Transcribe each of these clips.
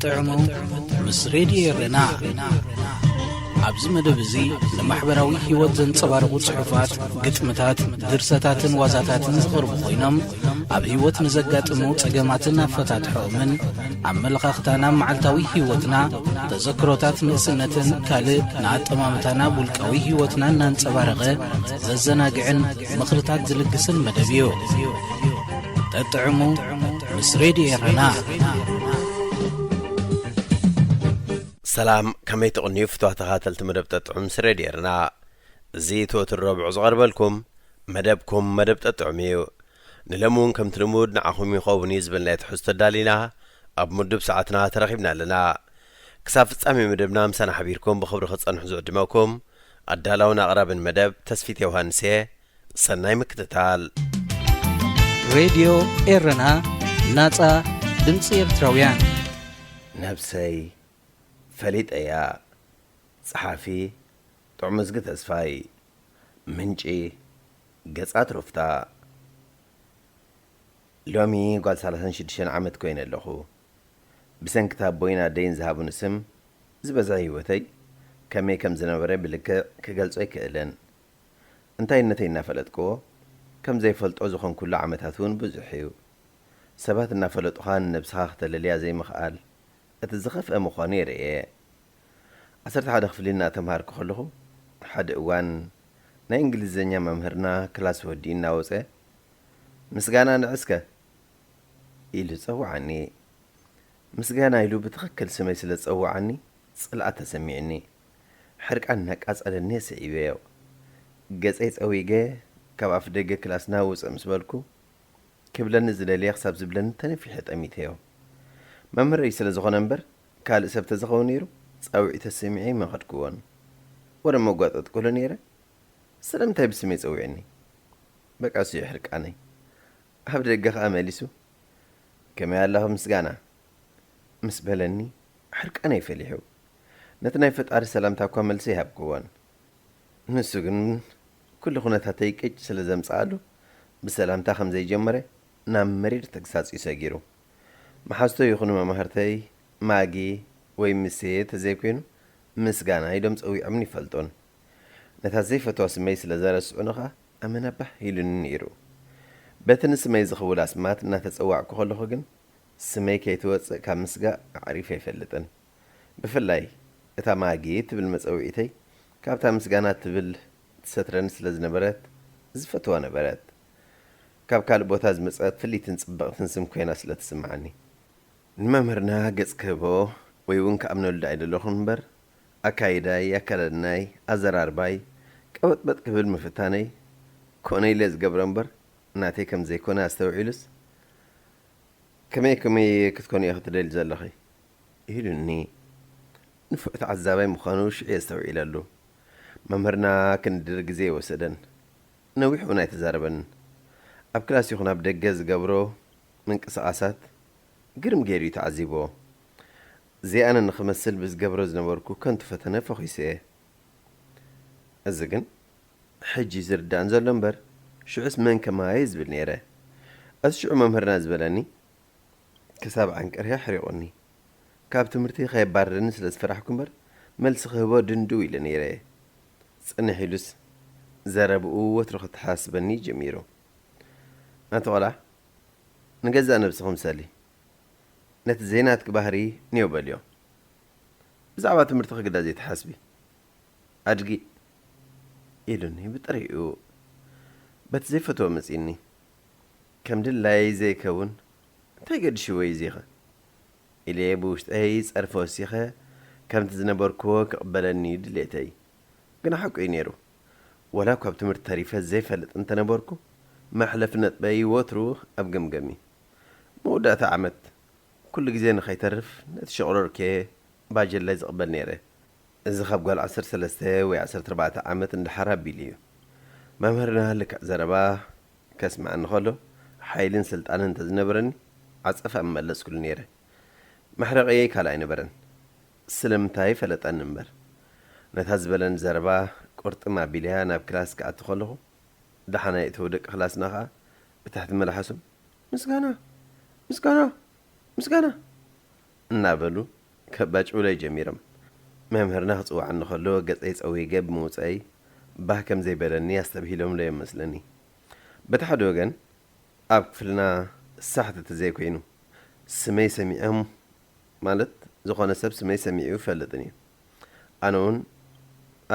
ጠጥዕሙ ምስ ሬድዮ ኤረና። ኣብዚ መደብ እዚ ንማሕበራዊ ህይወት ዘንጸባርቑ ጽሑፋት፣ ግጥምታት፣ ድርሰታትን ዋዛታትን ዝቐርቡ ኮይኖም፣ ኣብ ህይወት ንዘጋጥሙ ጸገማትን ኣፈታትሖኦምን፣ ኣመለኻኽታና ኣብ መዓልታዊ ህይወትና፣ ተዘክሮታት ንእስነትን ካልእ ንኣጠማምታና ኣብ ውልቃዊ ህይወትና እናንጸባረቐ ዘዘናግዕን ምኽርታት ዝልግስን መደብ እዩ። ጠጥዕሙ ምስ ሬድዮ ኤረና። ሰላም፣ ከመይ ትቕንዩ ፍትዋት ተኸታተልቲ መደብ ጠጥዑም ምስ ሬድዮ ኤረና? እዚ እቲ ወትሩ ረቡዕ ዝቐርበልኩም መደብኩም መደብ ጠጥዑም እዩ። ንሎሚ እውን ከምቲ ልሙድ ንዓኹም ይኸውን እዩ ዝበልናዮ ትሕዝቶ ኣዳሊና ኣብ ምዱብ ሰዓትና ተረኺብና ኣለና። ክሳብ ፍጻሜ መደብና ምሳና ሓቢርኩም ብኽብሪ ክትጸንሑ ዝዕድመኩም ኣዳላውን ኣቕራብን መደብ ተስፊት ዮሃንስ እየ። ሰናይ ምክትታል። ሬድዮ ኤረና፣ ናጻ ድምጺ ኤርትራውያን። ነብሰይ ፈሊጠያ። ጸሓፊ ጥዑምዝጊ ተስፋይ። ምንጪ ገጻት ሩፍታ። ሎሚ ጓል ሰላሳን ሽዱሽተን ዓመት ኮይነ ኣለኹ። ብሰንኪ እታ ኣቦይን ኣደይን ዝሃቡኒ ስም፣ ዝበዝሐ ህይወተይ ከመይ ከም ዝነበረ ብልክዕ ክገልጾ ኣይክእልን። እንታይነተይ እናፈለጥክዎ፣ ከም ዘይፈልጦ ዝኾንኩሉ ዓመታት እውን ብዙሕ እዩ። ሰባት እናፈለጡኻ ንነብስኻ ክተለልያ ዘይምኽኣል፣ እቲ ዝኸፍአ ምዃኑ የርእየ። ዓሰርተ ሓደ ክፍሊ እናተምሃርኩ ከለኹ፣ ሓደ እዋን ናይ እንግሊዝኛ መምህርና ክላስ ወዲኡ እናወጸ፣ "ምስጋና ንዕስከ?" ኢሉ ጸውዓኒ። ምስጋና ኢሉ ብትኽክል ስመይ ስለ ዝጸውዓኒ፣ ጽልኣት ተሰሚዕኒ። ሕርቃን እናቃጸለኒ ስዒበዮ። ገጸይ ጸዊገ፣ ካብ ኣፍ ደገ ክላስና ውጽእ ምስ በልኩ፣ ክብለኒ ዝደለየ ክሳብ ዝብለኒ ተነፊሐ ጠሚተዮ። መምህረይ ስለ ዝኾነ እምበር፣ ካልእ ሰብ ተዝኸውን ነይሩ፣ ጻውዒቱ ሰሚዐ ኣይመኸድክዎን። ወረ መጓጠጥኩሉ ነይረ። ስለምንታይ ብስመይ ጸዊዕኒ? በቃ እሱ እዩ ሕርቃነይ። ኣብ ደገ ኸኣ መሊሱ፣ "ከመይ ኣለኻ ምስጋና?" ምስ በለኒ፣ ሕርቃነይ ፈሊሑ። ነቲ ናይ ፈጣሪ ሰላምታ እኳ መልሲ ኣይሃብክዎን። ንሱ ግን ኩሉ ኩነታተይ ቅጭ ስለ ዘምጽኣሉ፣ ብሰላምታ ከም ዘይጀመረ ናብ መሪር ተግሳጽ እዩ ሰጊሩ። መሓዝቶ ይኹኑ መማህርተይ ማጊ ወይ ምሴ ተዘይኮይኑ፣ ምስጋና ኢሎም ጸዊዖምኒ ይፈልጡን። ነታ ዘይፈትዋ ስመይ ስለ ዘረስዑኒ ኸኣ ኣመና ባህ ኢሉኒ ነይሩ። በቲ ንስመይ ዝኽውል ኣስማት እናተጸዋዕኩ ከለኹ ግን፣ ስመይ ከይትወጽእ ካብ ምስጋእ ኣዕሪፈ ኣይፈልጥን። ብፍላይ እታ ማጊ እትብል መጸውዒተይ፣ ካብታ ምስጋና እትብል ትሰትረኒ ስለ ዝነበረት፣ ዝፈትዋ ነበረት። ካብ ካልእ ቦታ ዝመጸት ፍልይትን ጽብቕትን ስም ኮይና ስለ ትስምዓኒ። ንመምህርና ገጽ ክህቦ ወይ እውን ክኣምነሉ ኣይደለኹን እምበር፣ ኣካይዳይ፣ ኣከዳድናይ፣ ኣዘራርባይ ቀበጥበጥ ክብል ምፍታነይ ኮነ ኢለ ዝገብሮ እምበር፣ ናተይ ከም ዘይኮነ ኣስተውዒሉስ፣ "ከመይ ከመይ ክትኮኒ ኢኺ ትደሊ ዘለኺ?" ኢሉኒ። ንፉዕ ተዓዛባይ ምዃኑ ሽዑ እየ ኣስተውዒለሉ። መምህርና ክንድር ግዜ ኣይወሰደን። ነዊሕ እውን ኣይተዛረበንን። ኣብ ክላስ ይኹን ኣብ ደገ ዝገብሮ ምንቅስቓሳት ግርም ገይሩ እዩ ተዓዚብዎ። ዘይኣነ ንኽመስል ብዝገብሮ ዝነበርኩ ከንቱ ፈተነ ፈኺሰ እየ። እዚ ግን ሕጂ ዝርዳእን ዘሎ እምበር፣ ሽዑስ መን ከማይ ዝብል ነይረ። እቲ ሽዑ መምህርና ዝበለኒ፣ ክሳብ ዓንቀርያ ኣሕሪቑኒ። ካብ ትምህርቲ ከየባርረኒ ስለ ዝፈራሕኩ እምበር፣ መልሲ ክህቦ ድንድው ኢለ ነይረ እየ። ጽንሕ ኢሉስ፣ ዘረብኡ ወትሩ ከተሓሳስበኒ ጀሚሩ። ኣንቲ ቆልዓ፣ ንገዛእ ነብስኺ ምሰሊ። ነቲ ዘይናትኪ ባህሪ ኔው በልዮ። ብዛዕባ ትምህርትኺ ግዳ ዘይትሓስቢ። ኣድጊ፣ ኢሉኒ ብጥሪኡ። በቲ ዘይፈትዎ መጺእኒ። ከም ድላየይ ዘይከውን፣ እንታይ ገዲሽዎ እዩ እዚኸ? ኢለ ብውሽጠይ ጸርፊ ወሲኸ፣ ከምቲ ዝነበርክዎ ክቕበለኒ እዩ ድሌተይ። ግና ሓቁ እዩ ነይሩ። ወላ እኳ ኣብ ትምህርቲ ተሪፈ ዘይፈልጥ እንተነበርኩ፣ መሕለፊ ነጥበይ ወትሩ ኣብ ገምገም እዩ። መወዳእታ ዓመት፣ ኩሉ ግዜ ንኸይተርፍ ነቲ ሸቕሮርኬ ባጀላይ ዝቕበል ነይረ። እዚ ካብ ጓል ዓሰርተ ሰለስተ ወይ ዓሰርተ ኣርባዕተ ዓመት ንደሓር ኣቢሉ እዩ። መምህርና ልክዕ ዘረባ ከስምዓኒ ከሎ፣ ሓይልን ስልጣንን እንተዝነበረኒ፣ ዓጸፋ ምመለስኩሉ ነይረ። መሕረቒየይ ካልእ ኣይነበረን። ስለምንታይ ፈለጠኒ እምበር። ነታ ዝበለኒ ዘረባ ቁርጥም ኣቢለያ ናብ ክላስ ክኣቱ ከለኹ፣ ደሓናይ እተው ደቂ ክላስና ኸኣ ብትሕቲ መላሓሶም፣ "ምስጋና! ምስጋና! ምስጋና!" እናበሉ ከባጭውለይ ጀሚሮም። መምህርና ክጽውዓኒ ከሎ ገጸይ ጸዊገ ብምውጸይ ባህ ከም ዘይበለኒ ኣስተብሂሎምለዮም መስለኒ። በቲ ሓደ ወገን ኣብ ክፍልና ሳሕቲ ተዘይኮይኑ ስመይ ሰሚዖም ማለት ዝኾነ ሰብ ስመይ ሰሚዑ ይፈልጥን እዩ። ኣነ እውን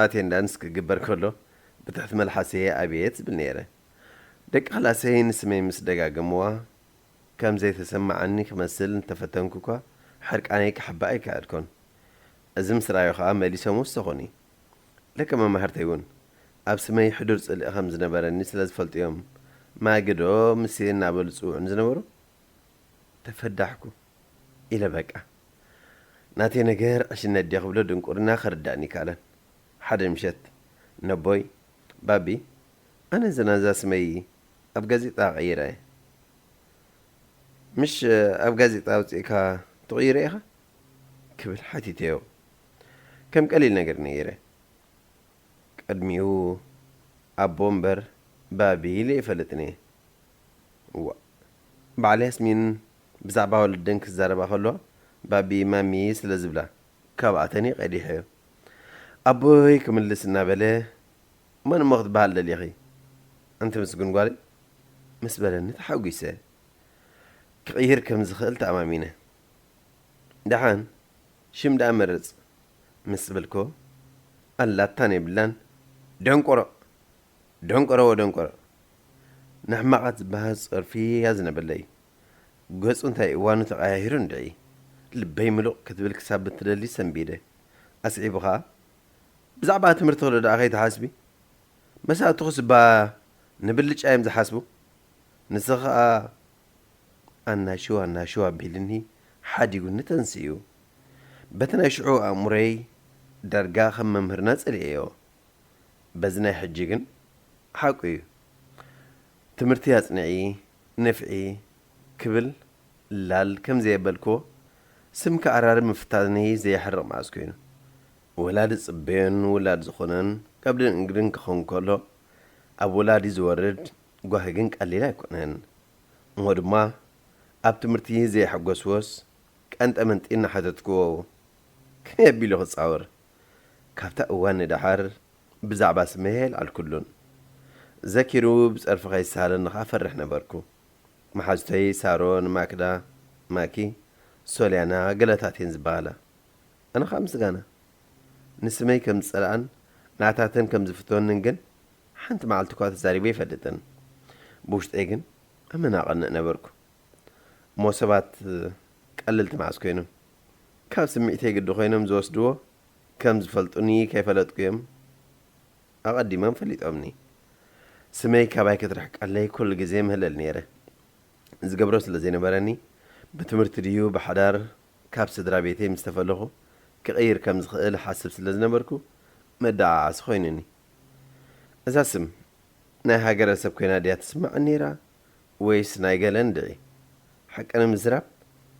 ኣቴንዳንስ ክግበር ከሎ ብትሕቲ መልሓሰየ ኣብየት ዝብል ነይረ። ደቂ ክላሰይ ንስመይ ምስ ደጋገምዋ ከም ዘይተሰማዓኒ ክመስል እንተፈተንኩ እኳ ሕርቃነይ ክሕባእ ኣይከኣልኩን። እዚ ምስ ረኣዩ ኸኣ መሊሶም ወሰኹኒ። ለከ መማህርተይ እውን ኣብ ስመይ ሕዱር ጽልኢ ከም ዝነበረኒ ስለ ዝፈልጡ እዮም ማግዶ ምሴ እናበሉ ዝጽውዑኒ ዝነበሩ። ተፈዳሕኩ ኢለ በቃ። ናተይ ነገር ዕሽነት ድየ ክብሎ ድንቁርና ክርዳእኒ ይከኣለን። ሓደ ምሸት ነቦይ፣ "ባቢ፣ ኣነ ዘናዛ ስመይ ኣብ ጋዜጣ ቀይረ እየ። ምሽ ኣብ ጋዜጣ ኣውጺእካ ትቕይሮ ኢኻ?" ክብል ሓቲተዮ። ከም ቀሊል ነገር ነይረ። ቅድሚኡ ኣቦ እምበር ባቢ ኢለ ይፈልጥን እየ። እዋእ፣ በዓል ያስሚን ብዛዕባ ወለደን ክዛረባ ከለዋ ባቢ ማሚ ስለ ዝብላ ካብኣተን እዩ ቀዲሐዮ። ኣቦይ ክምልስ እናበለ፣ "መን እሞ ክትበሃል ደሊኺ ኣንቲ ምስጉን ጓለይ?" ምስ በለኒ ተሓጒሰ። ክቕይር ከም ዝኽእል ተኣማሚነ። "ደሓን ሽም ደኣ መርጽ" ምስ በልኮ ኣላታን የብላን፣ "ደንቆሮ! ደንቆሮ ወደንቆሮ!" ንሕማቓት ዝበሃል ጸርፊ ያዝነበለይ። ገጹ እንታይ እዋኑ ተቐያይሩ እንድዒ። ልበይ ምሉቕ ክትብል ክሳብ እትደሊ ሰንቢደ። ኣስዒቡ ኸኣ፣ "ብዛዕባ ትምህርቲ ከሎ ደኣ ከይትሓስቢ? መሳእትኹስ እባ ንብልጫ እዮም ዝሓስቡ። ንስኺ ኸኣ ኣናሽው ኣናሽው ኣቢልኒ ሓዲጉኒ ተንሲኡ። በቲ ናይ ሽዑ ኣእምሮይ ዳርጋ ከም መምህርና ጸሊኤዮ። በዚ ናይ ሕጂ ግን ሓቁ እዩ። ትምህርቲ ኣጽንዒ፣ ንፍዒ ክብል ላል ከም ዘየበልክዎ፣ ስም ክኣራርብ ምፍታነይ ዘየሕርቕ መዓስ ኮይኑ። ወላ ዝጽበዮን ውላድ ዝኾነን ቀብልን እንግድን ክኸውን ከሎ፣ ኣብ ወላዲ ዝወርድ ጓሂ ግን ቀሊል ኣይኮነን። እሞ ድማ ኣብ ትምህርቲ ዘየሐጎስዎስ ቀንጠመንጢ እናሓተትክዎ ከመይ ኣቢሉ ክጻወር? ካብታ እዋን ንደሓር ብዛዕባ ስመይ ኣየልዓልኩሉን። ዘኪሩ ብጸርፊ ከይሰሃለኒ ከኣ እፈርሕ ነበርኩ። መሓዙተይ ሳሮን፣ ማክዳ፣ ማኪ፣ ሶልያና ገለታት እየን ዝበሃላ። ኣነ ኸኣ ምስጋና። ንስመይ ከም ዝጸልኣን ናታተን ከም ዝፍትወንን ግን ሓንቲ መዓልቲ እኳ ተዛሪበ ኣይፈልጥን። ብውሽጠይ ግን ኣመና እቐንእ ነበርኩ። እሞ ሰባት ቀለልቲ መዓስ ኮይኖም? ካብ ስምዒተይ ግዲ ኮይኖም ዝወስድዎ ከም ዝፈልጡኒ ከይፈለጥኩ እዮም ኣቐዲሞም ፈሊጦምኒ። ስመይ ካባይ ክትርሕቀለይ ኩሉ ግዜ ምህለል ነይረ። ዝገብሮ ስለ ዘይነበረኒ፣ ብትምህርቲ ድዩ ብሓዳር ካብ ስድራ ቤተይ ምስ ተፈለኹ ክቕይር ከም ዝኽእል እሓስብ ስለ ዝነበርኩ፣ መደዓዓሲ ኮይኑኒ። እዛ ስም ናይ ሃገረሰብ ኮይና ድያ ትስምዓኒ ነይራ ወይስ ናይ ገለ እንድዒ? ሓቂ ንምዝራብ፣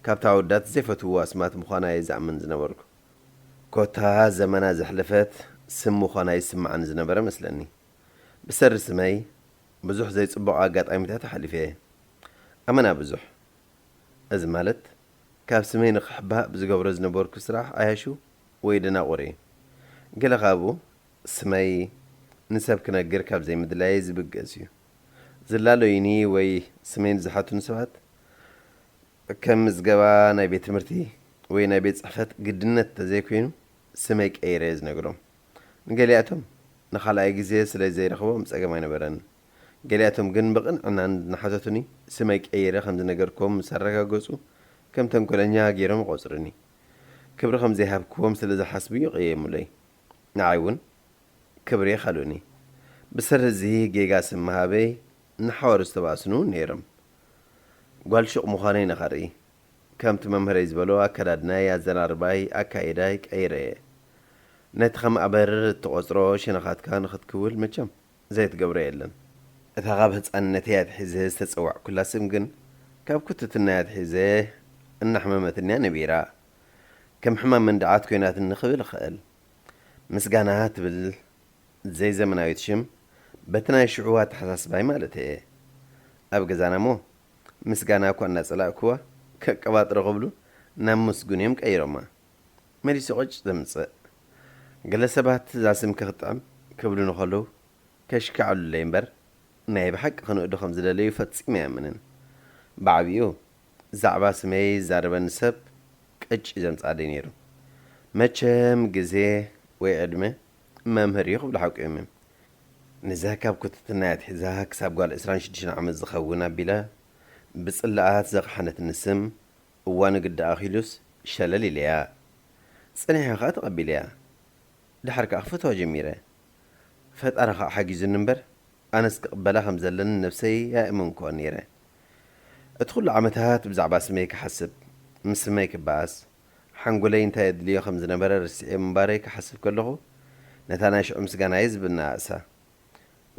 ካብታ ኣወዳት ዘይፈትውዎ ኣስማት ምዃና እየ ዝኣምን ዝነበርኩ። ኮታ ዘመና ዘሕለፈት ስም ምዃና ይስምዓኒ ዝነበረ መስለኒ። ብሰሪ ስመይ ብዙሕ ዘይጽቡቕ ኣጋጣሚታት ኣሕሊፈ እየ። ኣመና ብዙሕ። እዚ ማለት፣ ካብ ስመይ ንኽሕባእ ብዝገብሮ ዝነበርኩ ስራሕ ዓያሹ ወይ ደናቑር እዩ። ገለ ካብኡ፣ ስመይ ንሰብ ክነግር ካብ ዘይምድላየይ ዝብገስ እዩ። ዝላለዩኒ ወይ ስመይ ንዝሓቱኒ ሰባት፣ ከም ምዝገባ ናይ ቤት ትምህርቲ ወይ ናይ ቤት ጽሕፈት ግድነት እንተዘይኮይኑ፣ ስመይ ቀይረ እየ ዝነግሮም። ንገሊኣቶም፣ ንኻልኣይ ግዜ ስለ ዘይረኽቦም ጸገም ኣይነበረን። ገሊኣቶም ግን ብቕንዕና እናሓተቱኒ፣ ስመይ ቀይረ ከም ዝነገርክዎም ምስ ኣረጋገጹ፣ ከም ተንኮለኛ ገይሮም ይቖጽሩኒ። ክብሪ ከም ዘይሃብክዎም ስለ ዝሓስቡ ይቕየሙለይ። ንዓይ እውን ክብሪ ይኸልኡኒ። ብሰሪ እዚ ጌጋ ስም ምሃበይ ንሓዋሩ ዝተባእሱኒ እውን ነይሮም። ጓል ሹቕ ምዃነይ ንኸርኢ፣ ከምቲ መምህረይ ዝበሎ ኣከዳድናይ፣ ኣዘራርባይ፣ ኣካይዳይ ቀይረ እየ። ነቲ ከም ኣበር እትቖጽሮ ሸነኻትካ ንኽትክውል መቸም ዘይትገብሮ የለን። እታ ካብ ህጻንነተይ ኣትሒዘ ዝተጸዋዕኩላ ስም ግን ካብ ኩትትናይ ኣትሒዘ እናሕመመትን'ያ ነቢራ። ከም ሕማም መንድዓት ኮይናትኒ ክብል እኽእል። ምስጋና ትብል ዘይዘመናዊት ሽም በቲ ናይ ሽዑ ኣተሓሳስባይ ማለት እየ። ኣብ ገዛና እሞ ምስጋና እኳ እናጸላእክዋ ከቀባጥሩ ክብሉ ናብ ምስጉን እዮም ቀይሮማ። መሊሱ ቅጭ ዘምጽእ። ገለ ሰባት እዛ ስም ክኽጥዕም ክብሉ ንኸለዉ ከሽካዕሉለይ እምበር፣ ናይ ብሓቂ ክንእዱ ከም ዝደለዩ ፈጺመ ኣይኣምንን። ብዓቢኡ፣ ዛዕባ ስመይ ዝዛረበኒ ሰብ ቅጭ እዩ ዘምጽኣለይ ነይሩ። መቸም ግዜ ወይ ዕድመ መምህር እዩ ክብሉ ሓቁ እዮም። ነዛ ካብ ኩትትናይ ኣትሒዛ ክሳብ ጓል ዕስራን ሽዱሽተን ዓመት ዝኸውን ኣቢላ ብጽላኣት ዘቕሓነትኒ ስም፣ እዋኑ ግዲ ኣኺሉስ ሸለል ኢለያ። ጸኒሐ ከኣ ተቐቢለያ። ደሓር ከኣ ክፈትዋ ጀሚረ። ፈጣሪ ከኣ ሓጊዙኒ እምበር፣ ኣነስ ክቕበላ ከም ዘለኒ ነብሰይ ኣይኣመንኩዋን ነይረ። እቲ ኩሉ ዓመታት ብዛዕባ ስመይ ክሓስብ፣ ምስ ስመይ ክበኣስ፣ ሓንጎለይ እንታይ የድልዮ ከም ዝነበረ ረሲዐ ምንባረይ ክሓስብ ከለኹ፣ ነታ ናይ ሽዑ ምስጋናይ ዝብልና ኣእሳ።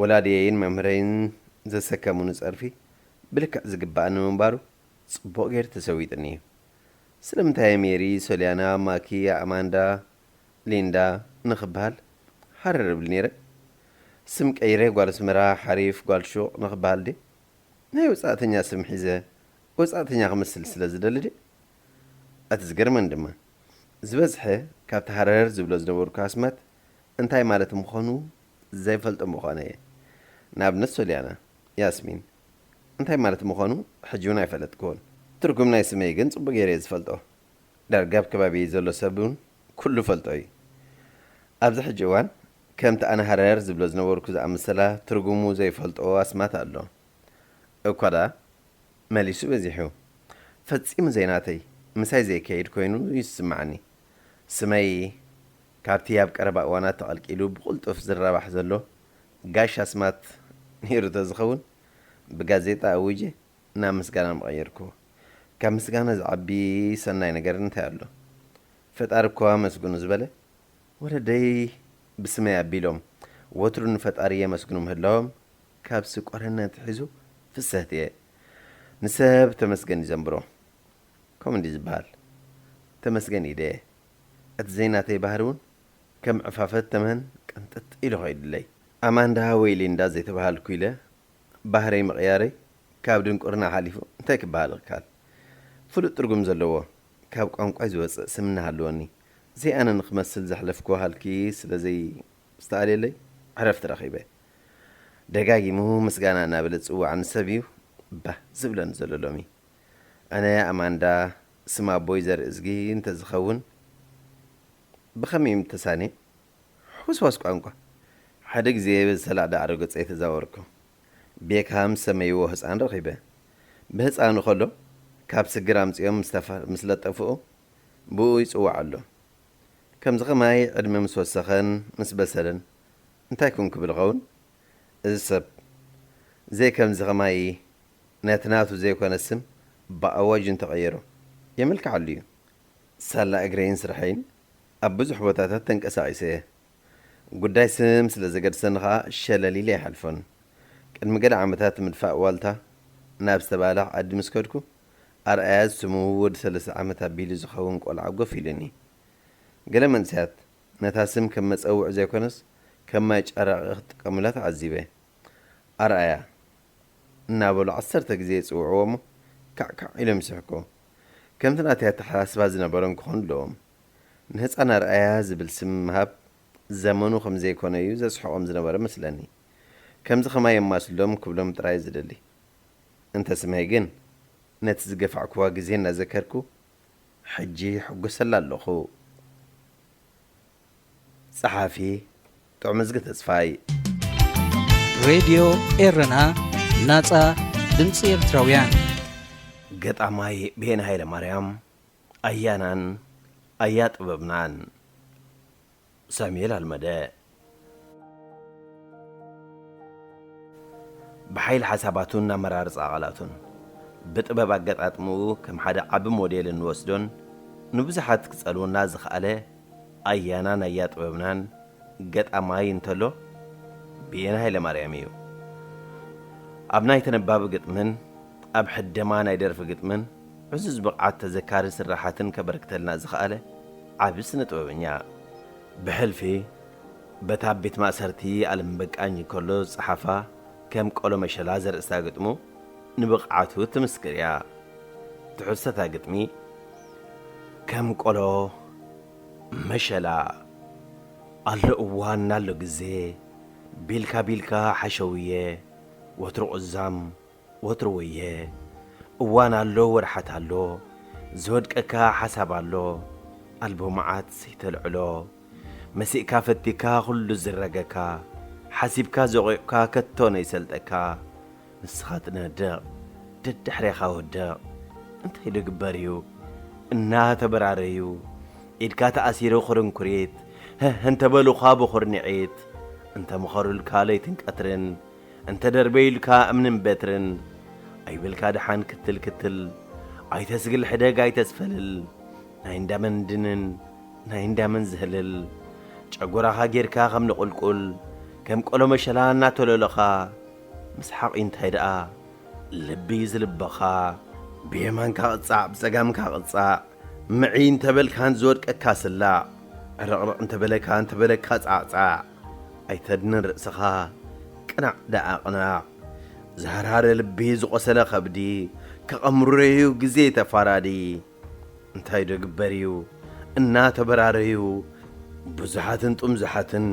ወላዲየይን መምህረይን ዘሰከሙኒ ጸርፊ ብልክዕ ዝግባኣኒ ምንባሩ ጽቡቕ ገይሩ ተሰዊጥኒ እዩ። ስለምንታይ ሜሪ፣ ሶልያና፣ ማኪ፣ ኣማንዳ፣ ሊንዳ ንኽበሃል ሃረር እብል ነይረ? ስም ቀይረ ጓል ኣስመራ፣ ሓሪፍ፣ ጓል ሹቕ ንኽበሃል ድየ? ናይ ወጻእተኛ ስም ሒዘ ወጻእተኛ ክመስል ስለ ዝደሊ ድየ? እቲ ዝገርመኒ ድማ፣ ዝበዝሐ ካብቲ ሃረር ዝብሎ ዝነበርኩ ኣስማት እንታይ ማለት ምዃኑ ዘይፈልጦ ምዃነ እየ። ንኣብነት ሶልያና፣ ያስሚን፣ እንታይ ማለት ምዃኑ ሕጂ እውን ኣይፈለጥክዎን። ትርጉም ናይ ስመይ ግን ጽቡቕ ገይረ እየ ዝፈልጦ። ዳርጋ ኣብ ከባቢየይ ዘሎ ሰብ እውን ኩሉ ይፈልጦ እዩ። ኣብዚ ሕጂ እዋን ከምቲ ኣነ ሃረር ዝብሎ ዝነበርኩ ዝኣመሰላ ትርጉሙ ዘይፈልጦ ኣስማት ኣሎ። እኳ ደኣ መሊሱ በዚሑ። ፈጺሙ ዘይናተይ፣ ምሳይ ዘይከይድ ኮይኑ እዩ ዝስምዓኒ። ስመይ ካብቲ ኣብ ቀረባ እዋናት ተቐልቂሉ ብቕልጡፍ ዝራባሕ ዘሎ ጋሽ ኣስማት ነይሩ ተዝኸውን፣ ብጋዜጣ ኣዊጀ ናብ ምስጋና ምቐየርኩዎ። ካብ ምስጋና ዝዓቢ ሰናይ ነገር እንታይ ኣሎ? ፈጣሪ እኳ ኣመስግኑ ዝበለ፣ ወለደይ ብስመይ ኣቢሎም ወትሩ ንፈጣሪ የመስግኑ ምህላዎም፣ ካብ ስቆረነ ኣትሒዙ ፍስህቲ እየ። ንሰብ ተመስገን እዩ ዘንብሮ። ከምኡ እንድዩ ዝበሃል። ተመስገን ኢለ እየ። እቲ ዘይናተይ ባህሪ እውን ከም ዕፋፈት ተመን ቅንጥጥ ኢሉ ኸይዱለይ። ኣማንዳ ወይ ሊንዳ ዘይተባሃልኩ ኢለ ባህረይ ምቕያረይ ካብ ድንቁርና ሓሊፉ እንታይ ክበሃል ይከኣል? ፍሉጥ ትርጉም ዘለዎ፣ ካብ ቋንቋይ ዝወጽእ ስም እናሃለወኒ፣ ዘይኣነ ንኽመስል ዘሕለፍክዎ ሃልኪ ስለ ዘይስተኣልየለይ ዕረፍቲ ረኺበ። ደጋጊሙ ምስጋና እናበለ ዝጽውዓኒ ሰብ እዩ ባህ ዝብለኒ ዘሎ ሎሚ። ኣነ ኣማንዳ፣ ስም ኣቦይ ዘርእዝጊ እንተዝኸውን ብኸመይ ምተሳንየ? ሕውስዋስ ቋንቋ። ሓደ ግዜ ብዝተላዕለ ኣረገጸይ ተዛወርኩ። ቤካም ዝሰመይዎ ህጻን ረኺበ። ብህጻኑ ከሎ ካብ ስግር ኣምጺኦም ምስ ተፋ-፣ ምስ ለጠፍኡ ብኡ ይጽዋዕ ኣሎ። ከምዚ ኸማይ ዕድመ ምስ ወሰኸን ምስ በሰለን እንታይ ኩን ክብል ኸውን? እዚ ሰብ ዘይከምዚ ኸማይ ነቲ ናቱ ዘይኮነ ስም ብኣዋጅ እንተቐየሮ የመልክዓሉ እዩ። ሳላ እግረይን ስርሐይን ኣብ ብዙሕ ቦታታት ተንቀሳቒሰ እየ። ጉዳይ ስም ስለ ዘገድሰኒ ኸኣ ሸለል ኢለ ኣይሓልፎን። ቅድሚ ገለ ዓመታት ምድፋእ ዋልታ ናብ ዝተባላዕ ዓዲ ምስ ከድኩ፣ ኣርኣያ ዝስሙ ወዲ ሰለስተ ዓመት ኣቢሉ ዝኸውን ቆልዓ ጎፍ ኢሉኒ። ገለ መንእሰያት ነታ ስም ከም መጸውዒ ዘይኮነስ ከም ማይ ጨራቒ ክጥቀሙላ ተዓዚበ። ኣርኣያ እናበሉ ዓሰርተ ግዜ ይጽውዕዎ እሞ፣ ካዕ ካዕ ኢሎም ይስሕቁ። ከምቲ ናተይ ኣተሓሳስባ ዝነበሮም ክኾኑ ኣለዎም። ንህጻን ኣርኣያ ዝብል ስም ምሃብ ዘመኑ ከም ዘይኮነ እዩ ዘስሕቖም ዝነበረ መስለኒ። ከምዚ ኸማይ የማስሎም ክብሎም ጥራይ ዝደሊ። እንተ ስመይ ግን፣ ነቲ ዝገፋዕክዋ ግዜ እናዘከርኩ፣ ሕጂ ይሕጎሰላ ኣለኹ። ጸሓፊ፣ ጥዑምዝጊ ተስፋይ። ሬድዮ ኤረና፣ ናጻ ድምጺ ኤርትራውያን። ገጣማይ ብሄን ሃይለማርያም፣ ኣያናን ኣያ ጥበብናን። ሳሙኤል ኣልመደ። ብሓይሊ ሓሳባቱን ኣመራርጻ ቃላቱን፣ ብጥበብ ኣገጣጥምኡ ከም ሓደ ዓቢ ሞዴል እንወስዶን ንብዙሓት ክጸልወና ዝኸኣለ ኣያናን ኣያ ጥበብናን ገጣማይ እንተሎ፣ ብየነ ሃይለማርያም እዩ። ኣብ ናይ ተነባቢ ግጥምን ኣብ ሕደማ ናይ ደርፊ ግጥምን ዕዙዝ ብቕዓት ተዘካሪ ስራሓትን ከበርክተልና ዝኸኣለ ዓቢ ስነ ጥበበኛ። ብሕልፊ በታ ኣብ ቤት ማእሰርቲ ኣለም በቃኝ ከሎ ዝጸሓፋ ከም ቆሎ መሸላ ዘርእስታ ግጥሙ ንብቕዓቱ ትምስክር እያ። ትሕዝቶታ ግጥሚ፣ ከም ቆሎ መሸላ ኣሎ እዋን ኣሎ ግዜ፣ ቢልካ ቢልካ ሓሸውየ፣ ወትሩ ቁዛም ወትሩ ወየ። እዋን ኣሎ ወርሓት ኣሎ፣ ዝወድቀካ ሓሳብ ኣሎ፣ ኣልቦ መዓት ዘይተልዕሎ። መሲእካ ፈቲካ ኩሉ ዝረገካ፣ ሓሲብካ ዘቑቕካ ከቶ ነይሰልጠካ። ንስኻ ትነድቕ፣ ደድሕሬኻ ወድቕ። እንታይ ዶ ግበር እዩ? እናተበራረዩ፣ ኢድካ ተኣሲሩ ኩርንኩሪት፣ ህህ እንተበሉኻ ብኹርንዒት፣ እንተምኸሩልካ ለይትን ቀትርን፣ እንተደርበዩልካ እምንን በትርን፣ ኣይበልካ ደሓን ክትል ክትል፣ ኣይተስግል ሕደግ ኣይተስፈልል፣ ናይ እንዳመን ድንን ናይ እንዳመን ዝህልል፣ ጨጎራኻ ጌርካ ከም ንቑልቁል፣ ከም ቆሎ መሸላ እናተለለኻ፣ ምስሓቕ እንታይ ደኣ ልቢ እዩ ዝልበኻ። ብየማንካ ቅጻዕ፣ ብጸጋምካ ቅጻዕ፣ ምዒ እንተበልካን ዝወድቀካ ስላዕ፣ ዕርቕርቕ እንተበለካ እንተበለካ ጻዕጻዕ። ኣይተድንን ርእስኻ፣ ቅናዕ ደኣ ቅናዕ። ዝሃርሃረ ልቢ ዝቖሰለ ከብዲ፣ ከቐምረዩ ግዜ ተፋራዲ። እንታይ ዶ ግበር እዩ እናተበራረዩ፣ ብዙሓትን ጥምዙሓትን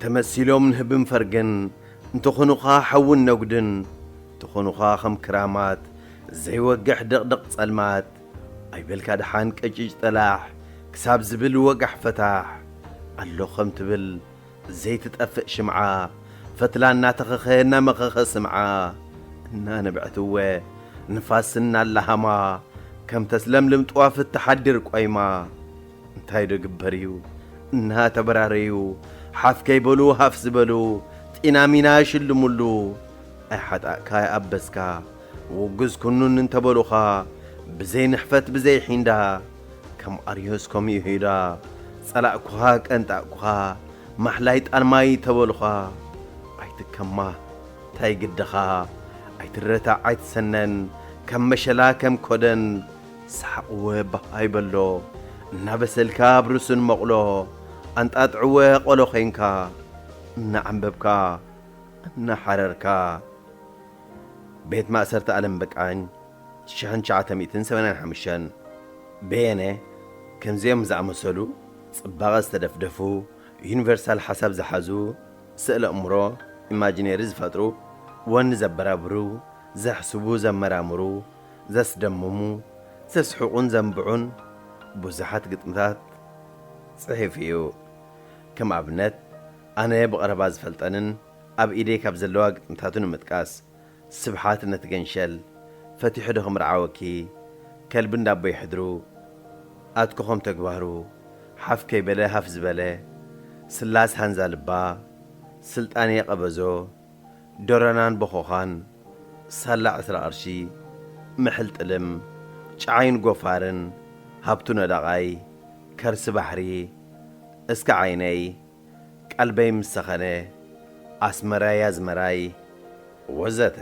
ተመሲሎም ንህብን ፈርግን፣ እንተኾኑኻ ሓውን ነጉድን፣ እንተኾኑኻ ከም ክራማት ዘይወግሕ ድቕድቕ ጸልማት። ኣይበልካ ደሓን ቅጭጭ ጠላሕ ክሳብ ዝብል ወጋሕ ፈታሕ። ኣሎ ከም ትብል ዘይትጠፍእ ሽምዓ፣ ፈትላ እናተኸኸ እናመኸኸ ስምዓ። እናነብዐትወ ንፋስ እናላሃማ፣ ከም ተስለምልም ጥዋፍ እትሓድር ቆይማ። እንታይ ዶ ግበር እዩ እናተበራረዩ፣ ሓፍ ከይበሉ ሃፍ ዝበሉ፣ ጢናሚና ይሽልሙሉ። ኣይሓጣእካ ኣይኣበስካ፣ ውጉዝ ኩኑን እንተበሉኻ፣ ብዘይ ንሕፈት ብዘይ ሒንዳ፣ ከም ኣርዮስ ከምኡ ይሁዳ፣ ጸላእኩኻ ቀንጣእኩኻ፣ ማሕላይ ጣልማይ ተበሉኻ። ኣይትከማ እንታይ ግድኻ፣ ኣይትረታዕ ኣይትሰነን፣ ከም መሸላ ከም ኮደን፣ ሰሓቕወ ባህ ኣይበሎ። እናበሰልካ ኣብ ርሱን መቑሎ፣ ኣንጣጥዕወ ቆሎ ኾይንካ፣ እናዓንበብካ፣ እናሓረርካ። ቤት ማእሰርቲ ኣለም በቃኝ፣ ሽሕን ትሽዓተ ሚእትን ሰማንያን ሓሙሽተን። በየነ ከምዚኦም ዝኣመሰሉ ጽባቐ ዝተደፍደፉ፣ ዩኒቨርሳል ሓሳብ ዝሓዙ፣ ስእለ እምሮ፣ ኢማጂነሪ ዝፈጥሩ፣ ወኒ ዘበራብሩ፣ ዘሕስቡ፣ ዘመራምሩ፣ ዘስደምሙ፣ ዘስሕቑን ዘንብዑን ብዙሓት ግጥምታት ጽሒፉ እዩ። ከም ኣብነት፣ ኣነ ብቐረባ ዝፈልጠንን ኣብ ኢደይ ካብ ዘለዋ ግጥምታቱ ንምጥቃስ፣ ስብሓት ነቲ ገንሸል፣ ፈቲሑ ዶ ክምርዓወኪ፣ ከልቢ እንዳቦይ ሕድሩ፣ ኣትኮኾም ተግባሩ፣ ሓፍ ከይበለ ሃፍ ዝበለ፣ ስላስ ሃንዛ ልባ፣ ስልጣኔ ቀበዞ፣ ዶረናን ቦኾኻን፣ ሳላ ዕስራ ቅርሺ፣ ምሕል ጥልም፣ ጨዓይን ጎፋርን፣ ሃብቱ ነዳቓይ፣ ከርሲ ባሕሪ፣ እስከ ዓይነይ፣ ቀልበይ ምስ ሰኸነ፣ ኣስመራይ ኣዝመራይ፣ ወዘተ።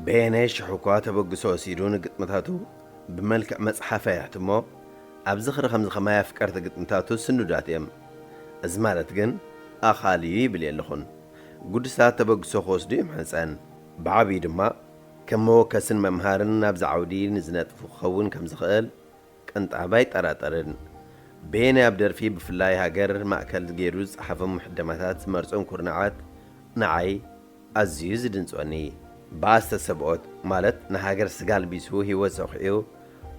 በየነ ሽሕ እኳ ተበግሶ ወሲዱ ንግጥምታቱ ብመልክዕ መጽሓፍ ኣየሕትሞ፣ ኣብ ዝኽሪ ከምዚ ኸማይ ኣፍቀርቲ ግጥምታቱ ስኑዳት እዮም። እዚ ማለት ግን ኣኻሊ እዩ ይብል የለኹን። ግዱሳት ተበግሶ ክወስዱ እዮም ሕንጸን። ብዓብዩ ድማ ከም መወከስን መምሃርን ናብዚ ዓውዲ ንዝነጥፉ ክኸውን ከም ዝኽእል ቅንጣብ ኣይጠራጠርን። በየነ ኣብ ደርፊ ብፍላይ ሃገር ማእከል ገይሩ ዝጸሓፎም ሕደማታት ዝመርጾም ኩርናዓት ንዓይ ኣዝዩ ዝድንጽወኒ። ባእስተ ሰብኦት ማለት ንሃገር ስጋ ኣልቢሱ ህይወት ዘኹዕዩ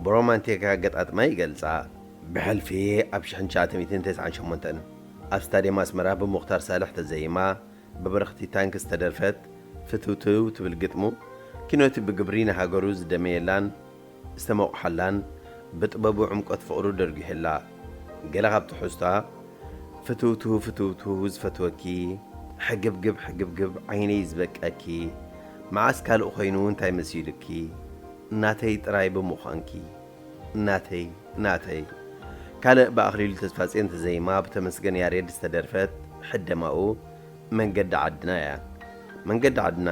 ብሮማንቲክ ኣገጣጥማ ይገልጻ። ብሕልፊ ኣብ ሽሕን ትሽዓተ ሚእትን ተስዓን ሸሞንተን ኣብ ስታድየም ኣስመራ ብሙኽታር ሳልሕ ተዘይማ ብበረኽቲ ታንክ ዝተደርፈት ፍትውትው ትብል ግጥሙ፣ ኪኖቲ ብግብሪ ንሃገሩ ዝደመየላን ዝተመቑሓላን ብጥበቡ ዕምቆት ፍቕሩ ደርጒሑላ። ገለ ካብ ትሕዝቶኣ፣ ፍትውትው ፍትውትው ዝፈትወኪ፣ ሕግብግብ ሕግብግብ ዓይነይ ዝበቀኪ፣ መዓስ ካልእ ኾይኑ እንታይ መሲሉኪ፣ ናተይ ጥራይ ብምዃንኪ። ናተይ ናተይ። ካልእ ብኣኽሊሉ ተስፋጽዮን ተዘይማ ብተመስገን ያሬድ ዝተደርፈት ሕደማኡ መንገዲ ዓድና እያ። መንገዲ ዓድና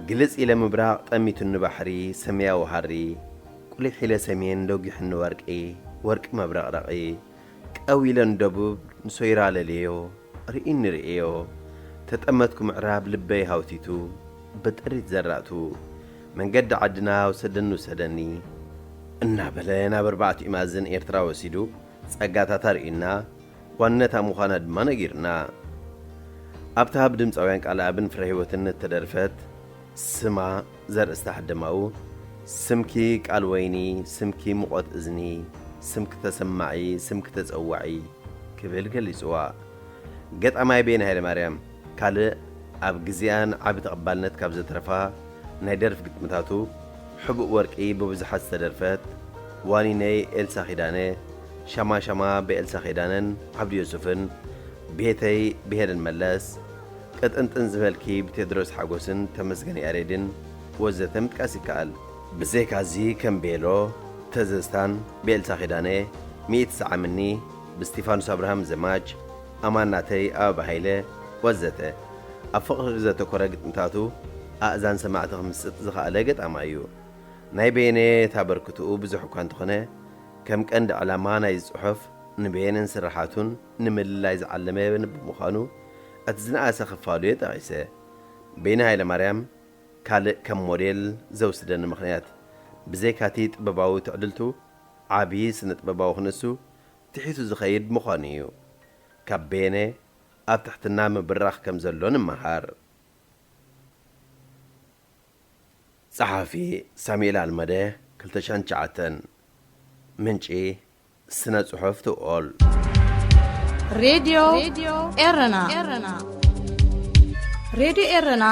ግልጽ ኢለ ምብራቕ ጠሚቱኒ ባሕሪ ሰማያዊ ሃሪ፣ ቁሊሕ ኢለ ሰሜን ዶጊሑኒ ወርቂ፣ ወርቂ መብረቕረቒ፣ ቀው ኢለ ንደቡብ ንሶይራ ለልዮ። ርኢኒ ርእዮ፣ ተጠመትኩ ምዕራብ ልበይ ሃውቲቱ፣ ብጥሪት ዘራእቱ፣ መንገዲ ዓድና ውሰደኒ ውሰደኒ፣ እናበለ ናብ ኣርባዕቲኡ ማዕዝን ኤርትራ ወሲዱ ጸጋታታ ርእዩና፣ ዋንነታ ምዃና ድማ ነጊሩና። ኣብታ ብድምጻውያን ቃልኣብን ፍረህይወትን እተደርፈት ስማ ዘርእስታ ሕደማኡ፣ "ስምኪ ቃል ወይኒ፣ ስምኪ ሙቐት እዝኒ፣ ስምኪ ተሰማዒ፣ ስምኪ ተጸዋዒ" ክብል ገሊጽዋ። ገጣማይ በየነ ሃይለማርያም ካልእ ኣብ ግዜኣን ዓቢ ተቐባልነት ካብ ዘትረፋ ናይ ደርፊ ግጥምታቱ፣ ሕቡእ ወርቂ ብብዙሓት ዝተደርፈት፣ ዋኒነይ ኤልሳ ኪዳነ፣ ሻማ ሻማ ብኤልሳ ኪዳነን ዓብዱ ዮሱፍን፣ ቤተይ ብሄለን መለስ፣ ቅጥንጥን ዝበልኪ ብቴድሮስ ሓጎስን ተመስገን ያሬድን ወዘተ ምጥቃስ ይከኣል። ብዘይካዚ ከም ቤሎ፣ ተዘዝታን ብኤልሳ ኪዳነ፣ ሚእቲ ሰዓምኒ ብስቲፋኖስ ኣብርሃም ዘማች፣ ኣማናተይ ኣበባ ሃይለ ወዘተ ኣብ ፍቕሪ ዘተኮረ ግጥምታቱ ኣእዛን ሰማዕቲ ክምስጥ ዝኸኣለ ገጣማይ እዩ። ናይ በየነ ኣበርክትኡ ብዙሕ እኳ እንተኾነ፣ ከም ቀንዲ ዕላማ ናይዚ ጽሑፍ ንበየነን ስርሓቱን ንምልላይ ዝዓለመ ብምዃኑ፣ እቲ ዝነኣሰ ክፋሉ እየ ጠቒሰ። በየነ ሃይለማርያም ካልእ ከም ሞዴል ዘውስደኒ ምኽንያት፣ ብዘይካቲ ጥበባዊ ትዕድልቱ፣ ዓቢ ስነ-ጥበባዊ ክንሱ ትሒቱ ዝኸይድ ምዃኑ እዩ። ካብ በየነ ኣብ ትሕትና ምብራኽ ከም ዘሎ ንምሃር። ጸሓፊ ሳሙኤል ኣልመደ፣ ክልተ ሽሕን ትሽዓተን። ምንጪ ስነ ጽሑፍ ትኦል። ሬድዮ ኤረና። ሬድዮ ኤረና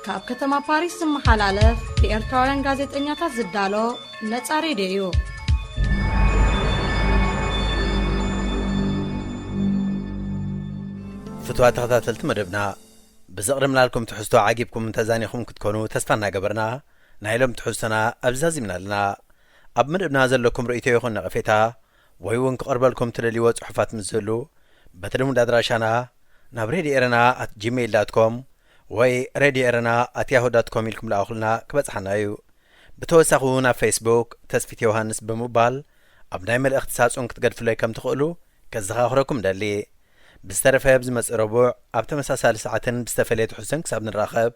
ካብ ከተማ ፓሪስ ዝመሓላለፍ ብኤርትራውያን ጋዜጠኛታት ዝዳሎ ነጻ ሬድዮ እዩ። ፍትዋ ተኸታተልቲ መደብና፣ ብዘቕርብናልኩም ትሕዝቶ ዓጊብኩም ተዛኒኹም ክትኮኑ ተስፋ እናገበርና፣ ናይ ሎም ትሕዝቶና ኣብዚ ዛዚምና ኣለና። ኣብ መደብና ዘለኩም ርእይቶ ይኹን ነቐፌታ፣ ወይ እውን ክቐርበልኩም ትደልይዎ ጽሑፋት ምስ ዝህሉ፣ በቲ ልሙድ ኣድራሻና ናብ ሬድዮ ኤረና ኣት ጂሜይል ዳት ኮም ወይ ሬድዮ ኤረና ኣት ያሁ ዳት ኮም ኢልኩም ለኣኹልና ክበጽሓና እዩ። ብተወሳኺ እውን ኣብ ፌስቡክ ተስፊት ዮሃንስ ብምባል ኣብ ናይ መልእኽቲ ሳጹን ክትገድፍለይ ከም ትኽእሉ ከዘኻኽረኩም ደሊ። ብዝተረፈ ብዝመጽእ ረቡዕ ኣብ ተመሳሳሊ ሰዓትን ብዝተፈለየ ትሕዝቶን ክሳብ ንራኸብ፣